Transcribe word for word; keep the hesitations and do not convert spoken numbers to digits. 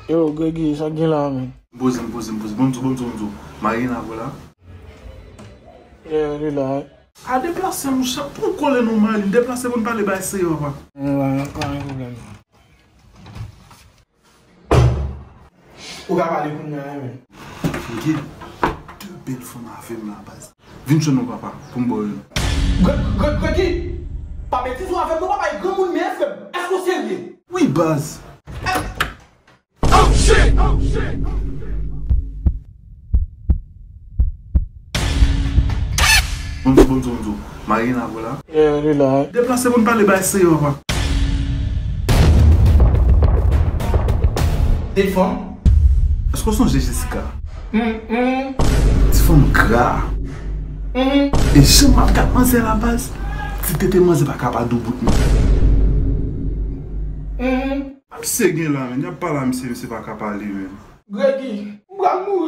Yo, Gregi, sa k gen la, men? M poze, m poze, m poze. Ban m di w, ban m di w, ban m di w. Marina, vre la? Yeah, li la. A deplase, monchè, pou w kole non, Marina. Deplase pou n pale bay serye, papa. Ann, pa, pa gen pwoblèm. Ou ka pale kounye a, men. Gregi, de bèl fanm avè m la, baz. Vin jwenn mwen, papa, pou m ba w yo. Gre-, Gre-, Gregi, pa betize w avè m non, papa, e granmoun m ye, frè m. Èske w serye? Wi, baz. Oh shit! Oh shit! Ban m di w, ban m di w, ban m di w. Marina, vre la? Yeah, li la. Deplase pou n pale bay serye, papa. Telefòn. Èske w sonje Jessica? Mm, mm. Ti fanm gra. Mm. E jan m ap gad manzè la, baz, ti tete manzè pa ka pa doubout, non. Mm. Misye gen la, men. Y ap pale a misye, misye pa ka pale, men. Gregi, m pral mouri.